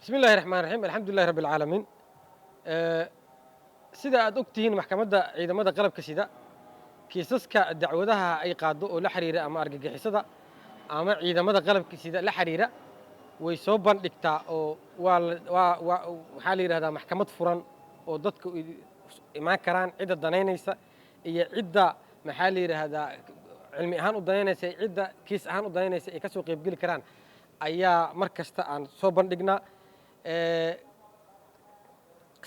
Bismi illahi raxmaan raxiim, alxamdulilahi rabbi alcaalamiin. Sida aad og tihiin, Maxkamadda Ciidamada Qalabka Sida kiisaska dacwadaha ay qaado oo la xiriira ama argagixisada ama ciidamada qalabka sida la xiriira way soo bandhigtaa, oo waa waa waa waxaa la yidhahdaa maxkamad furan oo dadku imaan karaan, cidda danaynaysa iyo cidda, maxaa la yidhaahdaa, cilmi ahaan u danaynaysa iyo cidda kiis ahaan u danaynaysa ay ka soo qaybgeli karaan ayaa mar kasta aan soo bandhignaa.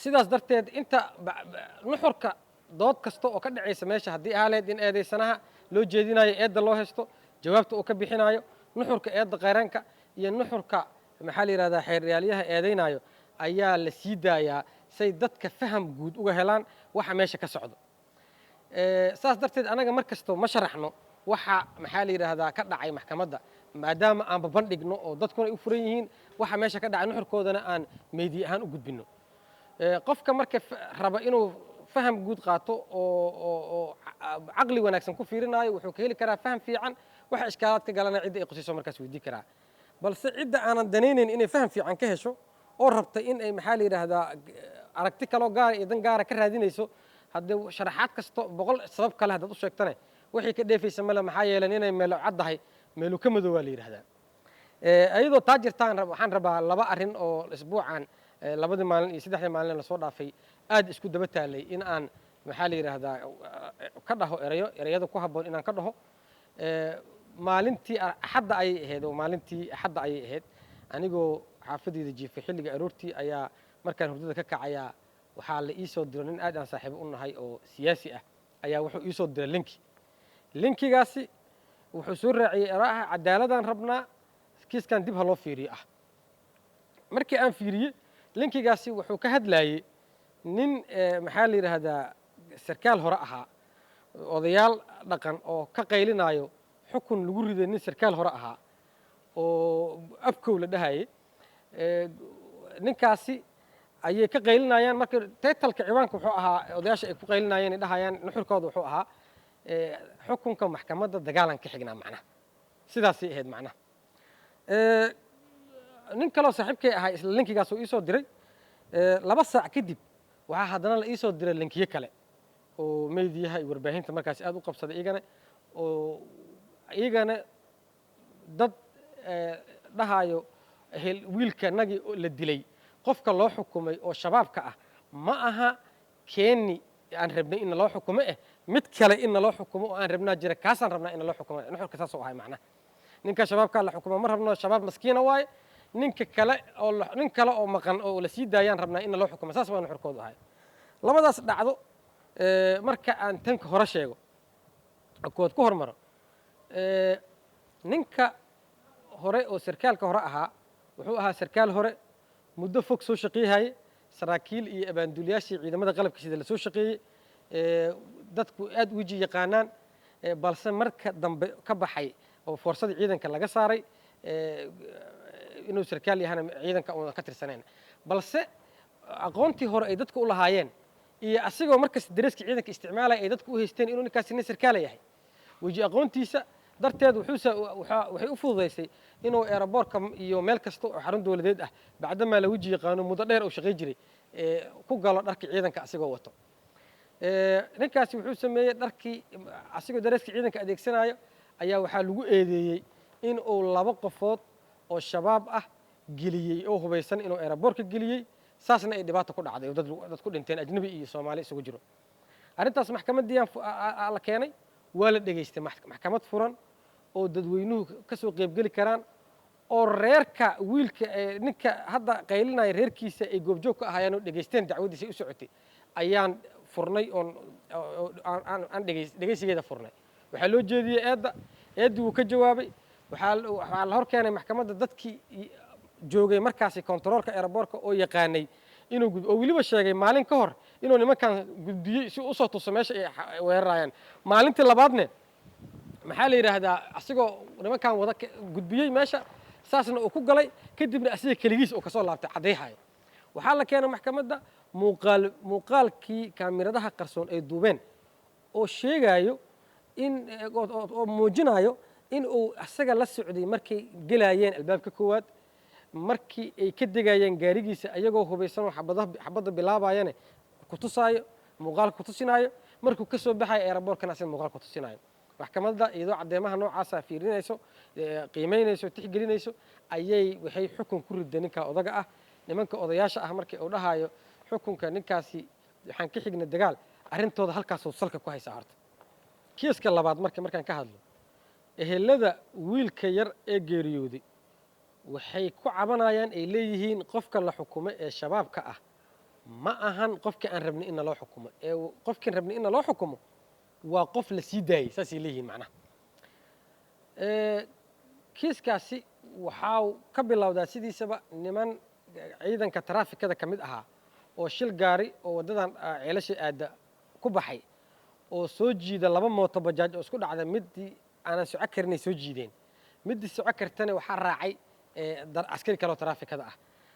Sidaas darteed, inta nuxurka dood kasta oo ka dhacaysa meesha, haddii ahaaleed in eedaysanaha loo jeedinayo eedda loo haysto, jawaabta uu ka bixinayo, nuxurka eedda qayranka iyo nuxurka, maxaa la yidhahdaa, xeeryaalyaha eedaynayo ayaa la sii daayaa say dadka faham guud uga helaan waxa meesha ka socdo. Saas darteed, anaga mar kasto ma sharaxno waxa, maxaa la yidhaahdaa, ka dhacay maxkamadda, maadaama aanba bandhigno oo dadkuna ay u furan yihiin waxa meesha ka dhacay, nuxurkoodana aan meediye ahaan u gudbinno. Qofka marka raba inuu faham guud qaato oo caqli wanaagsan ku fiirinayo wuxuu ka heli karaa faham fiican. Waxa ishkaalaad ka galana cidda ay qusiso markaas weydii karaa. Balse cidda aanan danaynayn inay faham fiican ka hesho oo rabta in ay, maxaa la yidhaahdaa, aragti kaloo gaara iyo dan gaara ka raadinayso, haddee sharaxaad kasto 100 sabab kale haddaad u sheegtane, wixii ka dheefaysa male. Maxaa yeelay, inay meelo caddahay meelu ka madow waa la yidhahdaa. Iyadoo taa jirtaan, waxaan rabaa laba arrin oo isbuucan, labadii maalin iyo saddexdii maalin lasoo dhaafay aad isku daba taalay in aan, maxaa la yidhaahdaa, ka dhaho erayo, ereyada ku habboon inaan ka dhaho. Maalintii Axadda ayay ahayd, oo maalintii Axadda ayay ahayd, anigoo xaafadeyda jiifay xilliga aroortii ayaa markaan hurdada ka kacayaa waxaa la ii soo diro nin aad aan saaxiibo u nahay oo siyaasi ah ayaa wuxuu ii soo diray linki. Linkigaasi wuxuu soo raaciyey eraaha "Cadaaladaan rabnaa, kiiskan dib ha loo fiiriyo" ah. Markii aan fiiriyey linkigaasi, wuxuu ka hadlayey nin, maxaa la yidhaahdaa, sarkaal hore ahaa, odayaal dhaqan oo ka qaylinayo xukun lagu riday nin sarkaal hore ahaa oo Abkow la dhahayay. Ninkaasi ayay ka qaylinayaan. Marka title-ka, ciwaanka wuxuu ahaa odayaasha ay ku qaylinayeen, ay dhahayaan, nuxurkooda wuxuu ahaa "Xukunka maxkamadda dagaalan ka xignaa". Macnaha sidaasay ahayd macnaha. Nin kaloo saaxiibkay ahaa isla linkigaas uu iisoo diray. 2 saac kadib waxaa haddana la iisoo diray linkiyo kale oo meediyaha iyo warbaahinta markaasi aad u qabsaday iyagana, oo iyagana dad dhahayo wiilkanagii la dilay, qofka loo xukumay oo Shabaabka ah ma aha keeni aan rabnay in naloo xukumo, mid kale in naloo xukumo oo aan rabnaa jira, kaasaan rabnaa in naloo xukumo. Nuxurka saasoo ahay macnaha. Ninka Shabaabkaa la xukumo ma rabno, Shabaab maskiina waaye. Ninka kale oo nin kale oo maqan oo la sii daayaan rabnaa in naloo xukumo. Saas baa nuxurkoodu ahay labadaas dhacdo. Marka aan tanka hore sheego, kood ku hormaro, ninka hore oo sarkaalka hore ahaa wuxuu ahaa sarkaal hore, muddo fog soo shaqeeyahaye, saraakiil iyo abaanduliyaashii ciidamada qalabka sida lasoo shaqeeyey, dadku aad weji yaqaanaan, balse marka dambe ka baxay oo foorsadii ciidanka laga saaray, inuu sarkaal yahana ciidanka uunan ka tirsanayn. Balse aqoontii hore ay dadka u lahaayeen iyo asigoo markasta dareeska ciidanka isticmaalaya ay dadku u haysteen inuu ninkaasi nin sarkaala yahay, weji aqoontiisa darteed waxay u fududaysay inuu airport-ka iyo meel kasta oo xarun dowladeed ah, bacdamaa la weji yaqaano, muddo dheer uu shaqay jiray, ku galo dharkii ciidanka asigoo wato. Ninkaasi wuxuu sameeyey, dharkii asigoo dareeska ciidanka adeegsanayo ayaa waxaa lagu eedeeyey in uu laba qofood oo Shabaab ah geliyey oo hubaysan inuu airport-ka geliyey, saasna ay dhibaata ku dhacday oo dad ku dhinteen, ajnabi iyo Soomaali isugu jiro. Arrintaas maxkamaddii la keenay, waa la dhegaystay. Maxkamad furan oo dadweynuhu ka soo qaybgeli karaan oo reerka wiilka ninka hadda qaylinaya reerkiisa ay goobjoog ka ahaayeen oo dhegaysteen dacwaddiisa u socotay ayaan furnay, oon aan dhegaysigeeda furnay. Waxaa loo jeediyey eedda, eeddii wuu ka jawaabay. Waxaa la hor keenay maxkamadda dadkii joogay markaasi kontaroolka airport-ka oo yaqaanay inuu oo weliba sheegay maalin ka hor inuu nimankan gudbiyey si usoo tuso meesha ay weerarayaan. Maalintii labaadne, maxaa la yidhaahdaa, asigoo nimankan wada gudbiyey meesha, saasna uu ku galay, kadibna asiga keligiis uu kasoo laabtay caddayhaya. Waxaa la keenay maxkamadda muuqaalkii kaamiradaha qarsoon ay duubeen oo sheegayo in oo muujinayo in uu asaga la socday markay gelayeen albaabka koowaad. Markii ay ka degayeen gaarigiisa ayagoo hubaysanoo xabadaha xabadda bilaabayane ku tusaayo, muuqaalka ku tusinaayo. Markuu ka soo baxayo airportkana asaga muuqaal ku tusinaayo. Maxkamadda iyadoo caddeemaha noocaasa fiirinayso, qiimeynayso, tixgelinayso, ayay waxay xukun ku riday ninka odaga ah, nimanka odayaasha ah. Markii uu dhahayo xukunka ninkaasi waxaan ka xignay dagaal, arrintooda halkaasuu salka ku haysaa. Horta kiiska labaad markaan ka hadlo, ehelada wiilka yar ee geeriyooday waxay ku cabanayaan, ay leeyihiin, qofka la xukumay ee Shabaabka ah ma ahan qofkii aan rabnay in naloo xukumo, ee qofkiin rabnay in naloo xukumo waa qof la sii daayey. Saasay leeyihiin. Macnaha kiiskaasi waxaa ka bilowdaa sidiisaba niman ciidanka taraafikada ka mid ahaa oo shil gaari oo waddadan Ceelasha aadda ku baxay oo soo jiida laba mooto bajaaj oo isku dhacda. Midii aanan soco karinay soo jiideen, midii soco kartana waxaa raacay askari kaleoo taraafikada ah.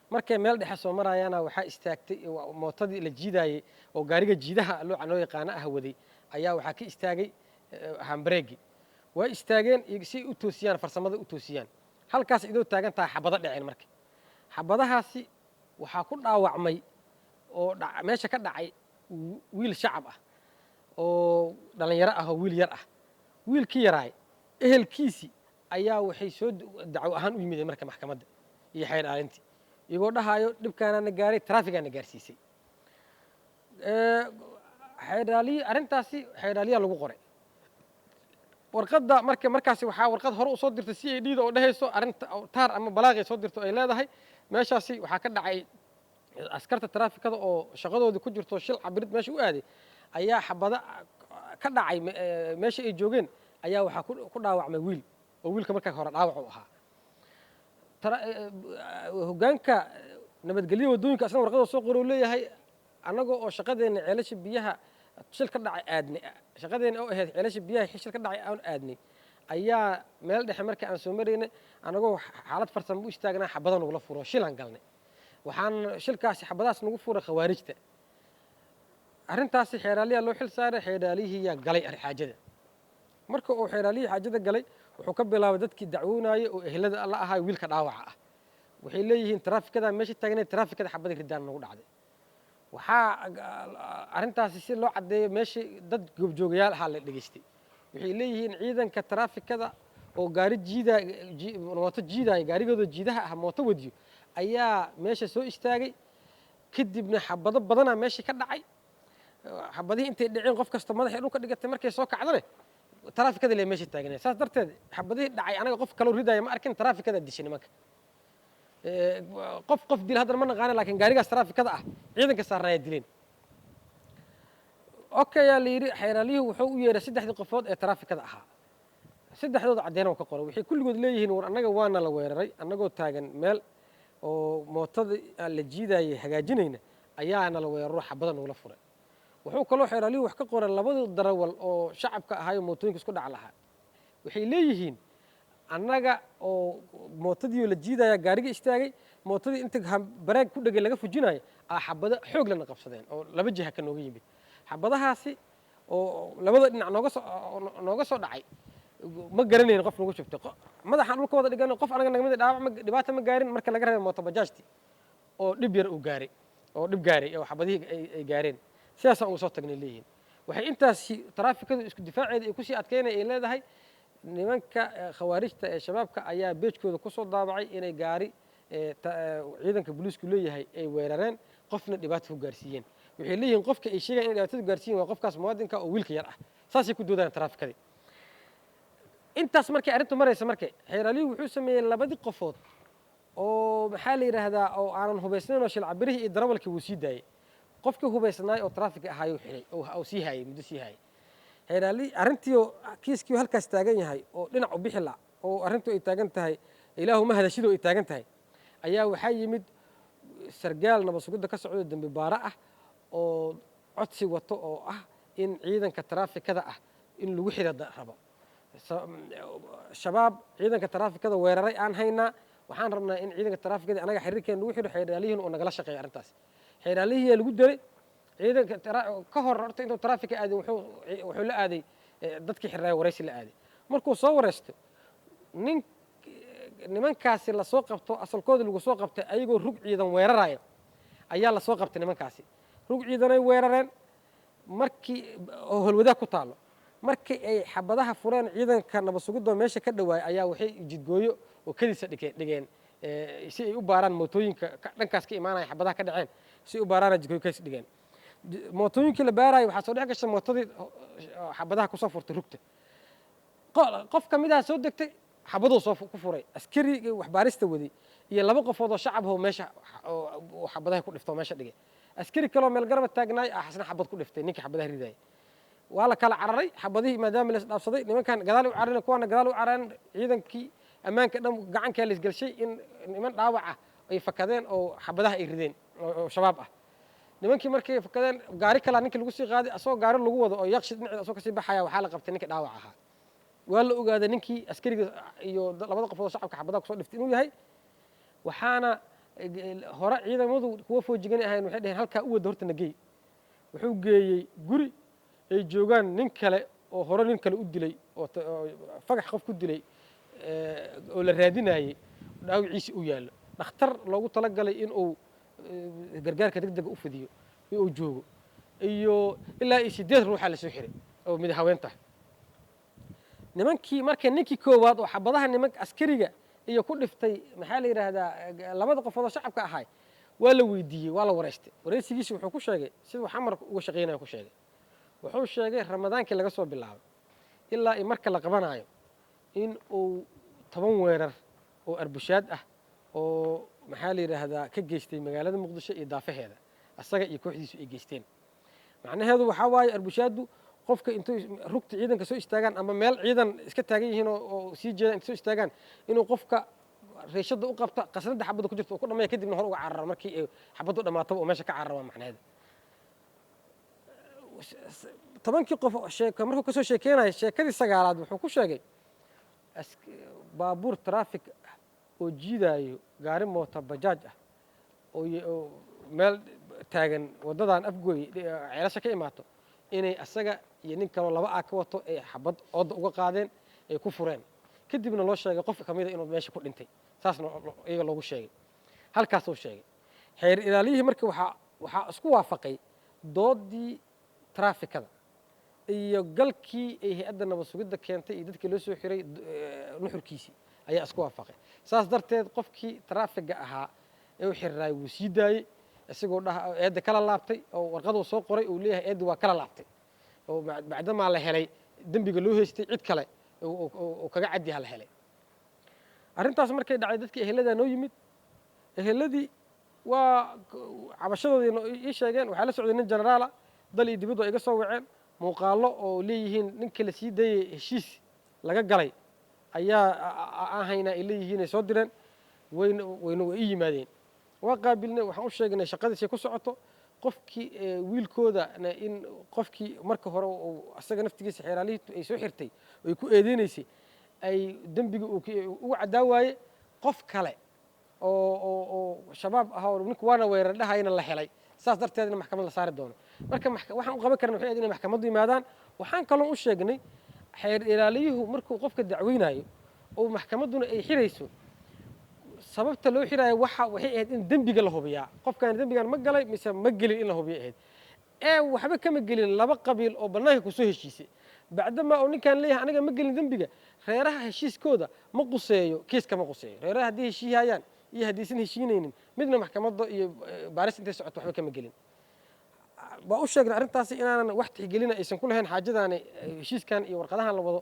Markay meel dhexe soo marayaana waxaa istaagtay mootadii la jiidaayey oo gaariga jiidaha looca loo yaqaano ah waday ayaa waxaa ka istaagay hambareegi. Way istaageen si ay u toosiyaan, farsamada u toosiyaan. Halkaas idoo taagan tahay xabado dhaceen. Marka xabadahaasi waxaa ku dhaawacmay oo meesha ka dhacay wiil shacab ah oo dhallinyaro ah oo wiil yar ah. Wiilkii yaraay ehelkiisii ayaa waxay soo dacwo ahaan u yimideen marka maxkamadda iyo xeer aalintii, iyagoo dhahaayo dhibkaanaana gaaray, traafigaana gaarsiisay. Xeeraaliyi arrintaasi xeeraaliyaa lagu qoray warqadda. Marka markaasi waxaa warqad hore usoo dirtay CID da oo dhehayso arrinta taar ama balaaqay soo dirto, ay leedahay meeshaasi waxaa ka dhacay askarta taraafikada oo shaqadoodii ku jirto shil cabirid meesha u aaday ayaa xabada ka dhacay meesha ay joogeen, ayaa waxaa ku dhaawacmay wiil oo wiilka markaa hore dhaawac u ahaa. Hoggaanka nabadgelyo waddooyinka asna warqada soo qoro leeyahay, annagoo oo shaqadeena Ceelasha Biyaha shil ka dhacay aadnay, shaqadeena oo ahayd Ceelasha Biyaha shil ka dhacay aan aadnay, ayaa meel dhexe marka aan soo maraynay annagoo xaalad farsamo u istaagnaa xabada nagula furo, shilaan galnay. Waxaan shilkaasi xabadahaas nagu furay Khawaarijta. Arrintaasi xeeraaliyaa loo xil saaray. Xeeraalihiyaa galay xaajada. Marka uu xeeraalihii xaajada galay, wuxuu ka bilaabay dadkii dacwoonayay oo ehelada la ahaa wiilka dhaawaca ah. Waxay leeyihiin taraafikada meesha taagneed, taraafikada xabada ridaan nagu dhacday. Waxaa arrintaasi si loo caddeeyo meeshii dad goobjoogayaal ahaa la dhegeystay. Waxay leeyihiin ciidanka taraafikada oo gaari jiida, mooto jiidaya, gaarigooda jiidaha ah mooto wadiyo ayaa meesha soo istaagay. Kadibna xabado badanaa meeshii ka dhacay. Xabadihii intay dhaceen qof kasta madaxay dhulka dhigatay. Markay soo kacdane taraafikada lee meesha taagnay. Saas darteed xabadihii dhacay anaga qof kaloo ridaya ma arkin, taraafikada dishay nimanka. Qof qof dil haddana ma naqaana, laakiin gaarigaas taraafikada ah ciidanka saarnaaya dileen. Okay, yaa la yidhi. Xeeraaliyuhu wuxuu u yeedhay saddexdii qofood ee taraafikada ahaa. Saddexdooda caddeena ka qoray. Waxay kulligood leeyihiin, war annaga waana la weeraray annagoo taagan meel oo mootada aan la jiidayay hagaajinayna ayaana la weeraro, xabada nagula furay. Wuxuu kaloo xeeraaliyuhu wax ka qoray labadii darawal oo shacabka ahaayoo mootooyinka isku dhac lahaa. Waxay leeyihiin annaga oo mootadii la jiidaya gaariga istaagay, mootadii inta bareeg ku dhegay laga fujinayo aa xabado xoog lana qabsadeen oo laba jiha ka nooga yimid. Xabadahaasi oo labada dhinac nooga soo dhacay ma garanayn qof nagu shubtay. Madaxaan dhulka wada dhigan, qof anaga nagamid dhaawac ma dhibaata ma gaarin, marka laga reebo mooto bajaajti oo dhib yar uu gaaray oo dhib gaaray oo xabadihii ay gaareen. Sidaasaan uga soo tagnay leeyihiin. Waxay intaasi taraafikadu isku difaaceeda ay kusii adkeynaya ay leedahay, nimanka Khawaarijta ee Shabaabka ayaa page-kooda kusoo daabacay inay gaari ciidanka booliisku leeyahay ay weerareen, qofna dhibaata ku gaarsiiyeen. Waxay leeyihiin qofka ay sheegayan inay dhibaatada gaarsiiyeen waa qofkaas muwaadinka oo wiilka yar ah. Saasay ku doodayaan taraafikadii. Intaas markay arrintu maraysa, marka xeeraaliyuhu wuxuu sameeyey labadii qofood oo maxaa la yidhaahdaa oo aanan hubaysnayn oo shilcabirihii iyo darawalkii wuu sii daayey. Qofkii hubaysnaay oo traafika ahaayuu xidhay oo sii hayay, muddo sii hayay. Xeeraali arrintii oo kiiskii halkaas taagan yahay oo dhinac u bixi la oo arrintu ay taagan tahay, ilaahu ma hadashidoo ay taagan tahay, ayaa waxaa yimid sargaal nabad sugidda ka socdo, dembi baaro ah, oo codsi wato oo ah in ciidanka taraafikada ah in lagu xira rabo. Shabaab ciidanka taraafikada weeraray aan haynaa, waxaan rabnaa in ciidanka taraafikada anaga xiriirkeena lagu xiro, xeeraalyihiin oo nagala shaqeeyo arrintaas. Xeeraalihiyaa lagu daray ciidanka. Ka hor horta intuu taraafika aadin wuxuu la aaday dadkii xirraaya, waraysi la aaday. Markuu soo waraysto nin Nimankaasi lasoo qabto, asalkoodii lagu soo qabtay ayagoo rug ciidan weeraraya ayaa lasoo qabtay. Nimankaasi rug ciidanay weerareen markii oo Holwadaag ku taallo. Markii ay xabadaha fureen, ciidanka nabad sugidoo meesha ka dhawaayay ayaa waxay jidgooyo oo kadiisa dhigeen si ay u baaraan mootooyinka dhankaas ka imaanaya xabadaha ka dhaceen, si ay u baaraana jidgooyo kadis dhigeen. Mootooyinkii la baarayay waxaa soo dhex gashay mootadii xabadaha kusoo furtay rugta. Qof ka mid aha soo degtay, xabaduu soo ku furay askarigii waxbaarista waday iyo laba qofood oo shacab oo meesha oo xabadaha ku dhiftoo meesha dhigay. Askari kaloo meel garaba taagnaay ah xasna xabad ku dhiftay ninkii xabadaha ridayay. Waa la kala cararay xabadihii maadaama la isdhaafsaday. Nimankan gadaal u carareen, kuwaana gadaal u carareen. Ciidankii ammaanka dhan gacankaa la isgelshay in niman dhaawac ah ay fakadeen oo xabadaha ay rideen oo Shabaab ah. Nimankii markay fakadeen, gaari kalaa ninkii lagu sii qaaday. Asagoo gaari lagu wado oo Yaqshi dhinaceeda asagoo kasii baxaya, waxaa la qabtay ninkii dhaawac ahaa. Waa la ogaaday ninkii askariga iyo labada qofood oo shacabka xabadaha kusoo dhiftay inuu yahay. Waxaana hore ciidamadu kuwa foojigan ahayn, waxay dhaheen, "Halkaa u wada horta nagey." Wuxuu geeyey guri ay joogaan nin kale oo hore nin kale u dilay oo fagax qof ku dilay oo la raadinayey, dhaawiciisi u yaallo, dhakhtar loogu talagalay in uu gargaarka degdega u fidiyo uu joogo, iyo ilaa iyo sideed ruuxaa lasoo xiray oo mid haweenta. Nimankii marka ninkii koowaad oo xabadaha nimanka askariga iyo ku dhiftay, maxaa la yidhaahdaa, labada qofood oo shacabka ahay, waa la weydiiyey, waa la wareystay. Wareysigiisi wuxuu ku sheegay siduu Xamar uga shaqeynaya ku sheegay. Wuxuu sheegay Ramadaankii laga soo bilaabay ilaa iyo marka la qabanayo in uu 10 weerar oo arbushaad ah oo, maxaa la yidhaahdaa, ka geystay magaalada Muqdisho iyo daafaheeda, asaga iyo kooxdiisu ay geysteen. Macnaheedu waxaa waaye, arbushaaddu qofka intuu rugta ciidanka soo istaagaan ama meel ciidan iska taagan yihiin oo sii jeedaan inta soo istaagaan, inuu qofka reeshada u qabta, qasnada xabadda ku jirta uu ku dhammeeya, kadibna hor uga cararo. Markii ay xabaddu dhammaataba oo meesha ka carara waa macnaheedu. 10-kii qof sheeko markuu kasoo sheekeynaya, sheekadii sagaalaad wuxuu ku sheegay baabuur traffic ah oo jiidaayo gaari moota bajaaj ah oo meel taagan waddadan Afgooy Ceelasha ka imaato, inay asaga iyo nin kaloo laba ah ka wato ay xabad ooda uga qaadeen, ay ku fureen, kadibna loo sheegay qof ka mida inuu meesha ku dhintay. Saasna iyaga loogu sheegay, halkaasuu sheegay xeer ilaaliyihii. Marka waxaa isku waafaqay doodii traafikada iyo galkii ay hay-adda nabad sugidda keentay iyo dadkii loo soo xiray nuxurkiisii ayaa isku waafaqay. Saas darteed qofkii traafiga ahaa ee u xiriraay wuu sii daayey, isagoo dhaha eedda kala laabtay, oo warqaduu soo qoray uu leeyahay eeddi waa kala laabtay, oo bacdamaa la helay dembiga loo haystay cid kale oo kaga caddiha la helay. Arrintaas markay dhacday, dadkii eheladaa noo yimid. Eheladii waa cabashadoodii ii sheegeen. Waxaa la socday nin generaala. Dal iyo dibaddu ay iga soo waceen, muuqaallo oo leeyihiin ninka la sii dayay heshiis laga galay ayaa aan haynaa ay leeyihiin ay soo direen. Wayna wayna way ii yimaadeen, waa qaabilnay. Waxaan u sheegnay shaqadiisay ku socoto, qofkii wiilkoodana in qofkii marka hore uu asaga naftigiisa xeeraalihii ay soo xirtay ay ku eedeynaysay ay dembiga uu uga caddaa waaye, qof kale oo Shabaab ah oo ninku waana weerar dhahayna la helay, saas darteedna maxkamad la saari doono. Marka waxaan u qaban karna waxay ahayd inay maxkamaddu yimaadaan. Waxaan kaloo u sheegnay xeer ilaaliyuhu markuu qofka dacweynayo oo maxkamadduna ay xirayso, sababta loo xiraayo waxay ahayd in dembiga la hubiyaa, qofkan dembigan ma galay mise ma gelin in la hubiyo ahayd. Ee waxba kama gelin laba qabiil oo bannaanka kusoo heshiisay. Bacdamaa uu ninkan leeyahay aniga ma gelin dembiga, reeraha heshiiskooda ma quseeyo, kiiska ma quseeyo. Reeraha haddii heshiihayaan iyo haddaysan heshiinaynin midna, maxkamadda iyo baaris intay socoto waxba kama gelin. Waa u sheegnay arrintaasi inaanan wax tixgelina aysan ku lahayn xaajadaani, heshiiskan iyo warqadahan la wado,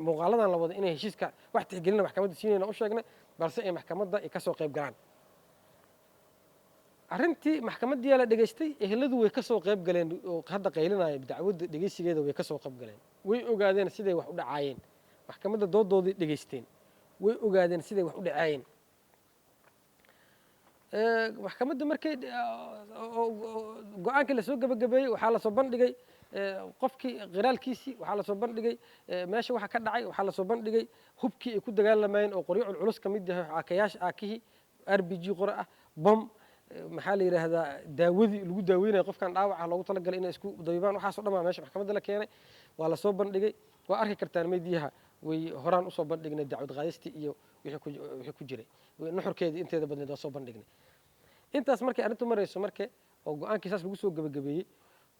muuqaaladan la wado, inay heshiiska wax tixgelina maxkamadda siinayna u sheegnay, balse ay maxkamadda ay ka soo qayb galaan. Arrintii maxkamaddiyaa la dhegaystay. Eheladu way ka soo qayb galeen oo hadda qaylinaya dacwadda dhegeysigeeda way ka soo qayb galeen. Way ogaadeen siday wax u dhacaayeen. Maxkamadda doodoodii dhegaysteen, way ogaadeen siday wax u dhacaayeen. Maxkamadda markay go-aankii lasoo gebagabeeyey, waxaa lasoo bandhigay qofkii qiraalkiisii, waxaa lasoo bandhigay meesha waxa ka dhacay, waxaa lasoo bandhigay hubkii ay ku dagaalamayeen oo qoryo culculus ka mid yahay, aakayaasha aakihii RPG qore ah, bom, maxaa la yidhaahdaa, daawadii lagu daaweynayo qofkan dhaawaca loogu talagalay inay isku dabibaan. Waxaasoo dhan baa meesha maxkamadda la keenay, waa lasoo bandhigay. Waa arki kartaan meediyaha. Way horaan usoo bandhignay dacwad qaadistii iyo wixii ku jiray, nuxurkeedii inteeda badneed waa soo bandhignay. Intaas markay arrintu marayso, marke oo go-aankii saas lagu soo gebagabeeyey,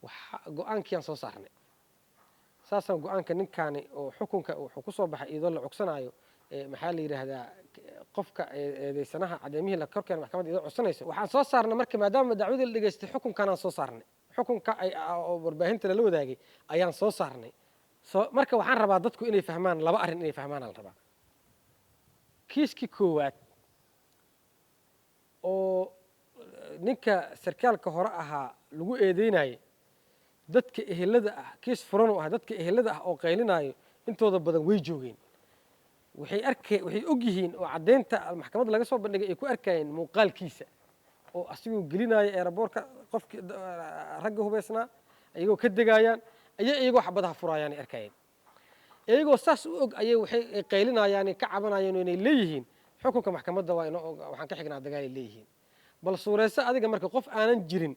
waxa go-aankiiyaan soo saarnay. Saasaan go-aanka ninkaani oo xukunka wuxuu ku soo baxay iyadoo la codsanaayo, maxaa la yidhaahdaa, qofka eedeysanaha cadeemihii la korkeena maxkamadda iyadoo codsanayso. Waxaan soo saarnay marka, maadaama dacwadii la dhegeystay, xukunkanaan soo saarnay. Xukunka ay oo warbaahinta lala wadaagay ayaan soo saarnay. Soo marka waxaan rabaa dadku inay fahmaan laba arrin, inay fahmaan la rabaa. Kiiskii koowaad oo ninka sarkaalka hore ahaa lagu eedeynayay, dadka ehelada ah, kiis furan oo ah, dadka ehelada ah oo qaylinaayo intooda badan way joogeen. Waxay arkay, waxay og yihiin oo caddeynta maxkamadda laga soo bandhigay ay ku arkayeen muuqaalkiisa oo asigoo gelinaya airport-ka qofkii ragga hubaysnaa, iyagoo ka degaayaan, ayay iyagoo xabadaha furaayaan ay arkayeen. Iyagoo saas u og ayay waxay ay qaylinayaan, ka cabanayaan oo inay leeyihiin xukunka maxkamadda waa inoo, waxaan ka xignaa dagaal ay leeyihiin. Bal suureyso adiga marka qof aanan jirin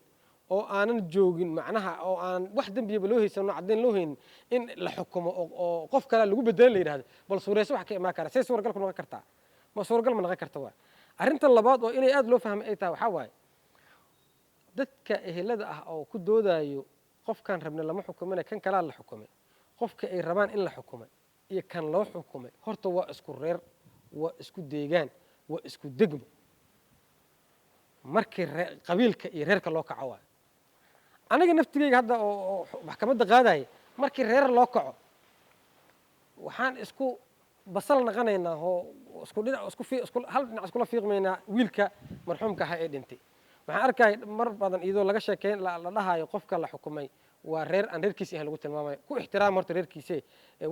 oo aanan joogin, macnaha oo aan wax dembiyaba loo haysan oo caddeyn loo haynin, in la xukumo oo qof kale lagu bedelo la yidhahdo. Bal suureyso wax ka imaan kara. See suuragal ku noqon kartaa? Ma suuragal ma noqon karta? Waay arrinta labaad oo inay aada loo fahmay ay tahay. Waxaa waaye, dadka ehelada ah oo ku doodayo qofkaan rabna lama xukumina, kan kalaa la xukumay, qofka ay rabaan in la xukumay iyo kan loo xukumay horta waa isku reer, waa isku deegaan, waa isku degmo. Markii qabiilka iyo reerka loo kaco waayo, aniga naftigeyga hadda oo maxkamadda qaadaya, markii reer loo kaco waxaan isku basal naqanaynaa oo isku dhinac isku hal dhinac iskula fiiqmaynaa wiilka marxuumka ahaa ee dhintay. Waxaan arkaya mar badan iyadoo laga sheekeyn la dhahayo qofka la xukumay waa reer aan reerkiisa ahayn lagu tilmaamayo. Ku ixtiraam horta reerkiise,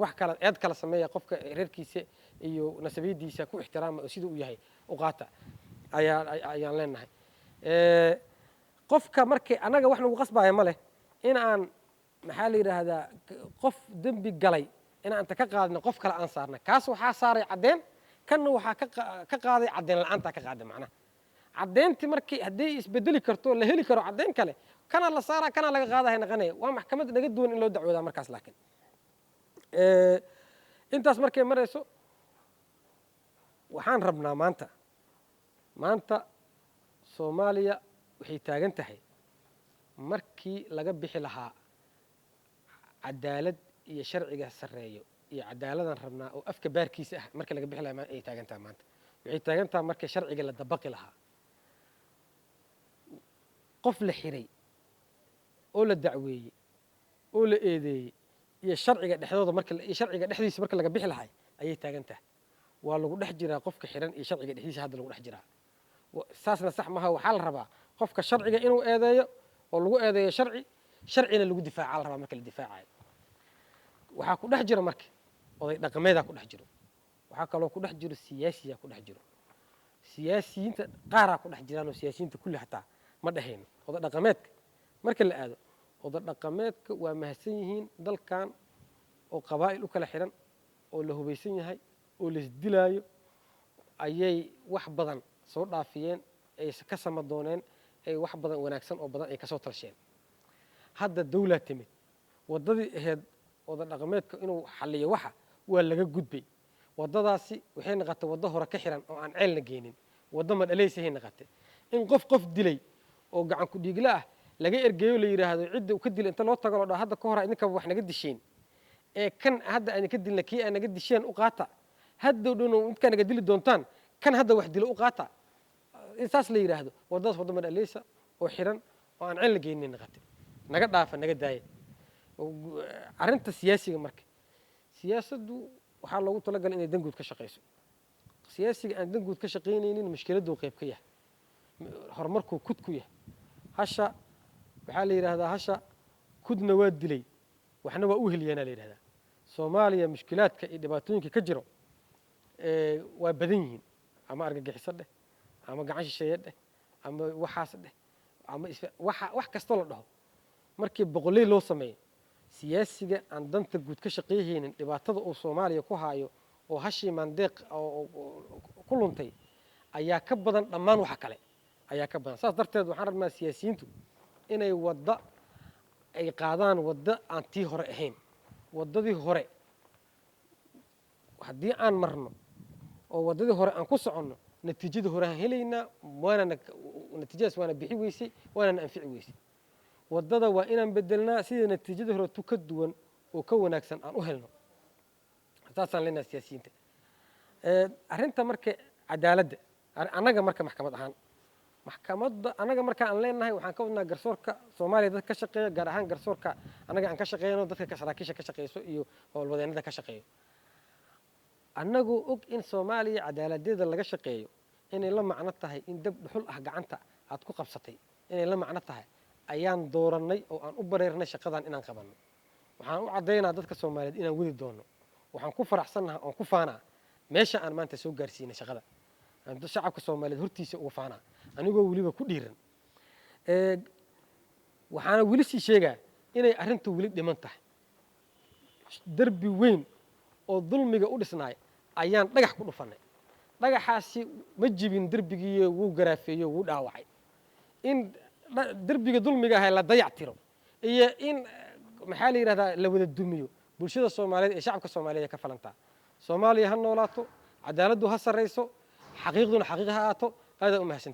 wax kala eed kala sameeya, qofka reerkiisa iyo nasabiyadiisa ku ixtiraama oo sida uu yahay u qaata ayaa ayaan leenahay. Qofka markii annaga wax nagu qasbaya ma leh in aan, maxaa la yidhaahdaa, qof dembi galay in aan inta ka qaadno qof kale aan saarna. Kaas waxaa saaray caddeen, kanna waxaa ka qaaday caddeyn la-aantaa ka qaaday. Macnaha caddeyntii markii haddii isbedeli karto, la heli karo caddeyn kale, kana la saaraa, kana laga qaadahay naqanaya. Waa maxkamad naga duwan in loo dacwoodaa markaas. Laakiin intaas markay marayso, waxaan rabnaa maanta Soomaaliya waxay taagan tahay markii laga bixi lahaa cadaalad iyo sharciga sarreeyo iyo cadaaladaan rabnaa oo afka baarkiisa ah. Markii laga bixi lahaa ay taagan tahay maanta. Waxay taagan tahay markii sharciga la dabaqi lahaa. Qof la xiray oo la dacweeyey oo la eedeeyey iyo sharciga dhexdooda marka iyo sharciga dhexdiisa marka laga bixi lahay ayay taagan tahay. Waa lagu dhex jiraa qofka xiran iyo sharciga dhexdiisa hadda lagu dhex jiraa. Saasna sax maaha. Waxaa la rabaa qofka sharciga inuu eedeeyo oo lagu eedeeyo sharci, sharcina lagu difaaca la rabaa. Marka la difaacayo waxaa ku dhex jira marka oday dhaqameedaa ku dhex jiro, waxaa kaloo ku dhex jiro siyaasiyaa ku dhex jiro. Siyaasiyiinta qaaraa ku dhex jiraan oo siyaasiyiinta kulli hataa ma dhehayno. Oday dhaqameedka marka la aado, oday dhaqameedka waa mahadsan yihiin. Dalkan oo qabaa'il u kala xiran oo la hubaysan yahay oo la isdilaayo ayay wax badan soo dhaafiyeen, ay ka sama dooneen, ay wax badan wanaagsan oo badan ay kasoo talsheen. Hadda dawlaa timid, waddadii ahayd oday dhaqameedka inuu xalliyo waxa waa laga gudbay. Waddadaasi waxay noqotay waddo hore ka xiran oo aan ceelna geynin, waddo madhalaysahay noqotay. In qof qof dilay oo gacan ku dhiigla ah laga ergeeyo, la yidhaahdo cidda uu ka dilay inta loo tago loo dhaho hadda ka hor idinkaba wax naga disheen ee kan hadda idinka dilna, kii aa naga disheen u qaata, haddow dhan midkaa naga dili doontaan kan hadda wax dilo u qaata, in saas la yidhaahdo, waddadaas waddo madhalaysa oo xiran oo aan ceel la geynin noqotay. Naga dhaafa, naga daaya arrinta siyaasiga. Marka siyaasaddu waxaa loogu talagalay inay danguud ka shaqayso. Siyaasiga aan danguud ka shaqaynaynin mushkiladuu qayb ka yahay, horumarkuu kud ku yahay. Hasha waxaa la yidhaahdaa hasha kudna waa dilay, waxna waa u heliyaana la yidhahdaa. Soomaaliya mushkilaadka iyo dhibaatooyinka ka jiro waa badan yihiin, ama argagixiso dheh, ama gacan shisheeye dheh, ama waxaas dheh, ama waxa wax kastoo la dhaho. Markii boqoley loo sameeyo, siyaasiga aan danta guud ka shaqayhaynin dhibaatada uu Soomaaliya ku haayo oo hashii maandeeq oo ku luntay ayaa ka badan dhammaan waxa kale ayaa ka badan. Saas darteed waxaan rabnaa siyaasiyiintu inay wadda ay qaadaan, waddo aan tii hore ahayn. Waddadii hore Haddii aan marno oo waddadii hore aan ku soconno, natiijadii hore aan helaynaa, waanana natiijadaas waana bixi weysay, waanana anfici weysay. Waddada waa inaan bedelnaa sida natiijadii hore tu ka duwan oo ka wanaagsan aan u helno. Saasaan leenahay siyaasiyiinta. Arrinta marka cadaaladda, annaga marka maxkamad ahaan, maxkamadda annaga marka aan leenahay, waxaan ka wadnaa garsoorka Soomaaliya dadka ka shaqeeya, gaar ahaan garsoorka annaga aan ka shaqeyno, dadka saraakiisha ka shaqeyso iyo howlwadeennada ka shaqeeyo. Annagoo og in Soomaaliya cadaaladeeda laga shaqeeyo inay la macno tahay in dab dhuxul ah gacanta aad ku qabsatay inay la macno tahay, ayaan doorannay oo aan u bareernay shaqadan inaan qabanno. Waxaan u caddaynaa dadka Soomaaliyeed inaan wadi doono. Waxaan ku faraxsannaha oon ku faanaa meesha aan maanta soo gaarsiinay shaqada, aan shacabka Soomaaliyeed hortiisa uga faanaa, anigoo weliba ku dhiiran. Waxaana weli sii sheegaa inay arrintu weli dhiman tahay. Derbi weyn oo dulmiga u dhisnaay ayaan dhagax ku dhufannay. Dhagaxaasi ma jibin derbigii, wuu garaafeeyo, wuu dhaawacay. In derbiga dulmiga ahay la dayac tiro iyo in, maxaa la yidhahdaa, la wada dumiyo, bulshada Soomaaliyeed ee shacabka Soomaaliyeed ee ka falantaa. Soomaaliya ha noolaato, cadaaladdu ha sarrayso, xaqiiqduna xaqiiq ha ahaato. Aadaa u mahadsantihin.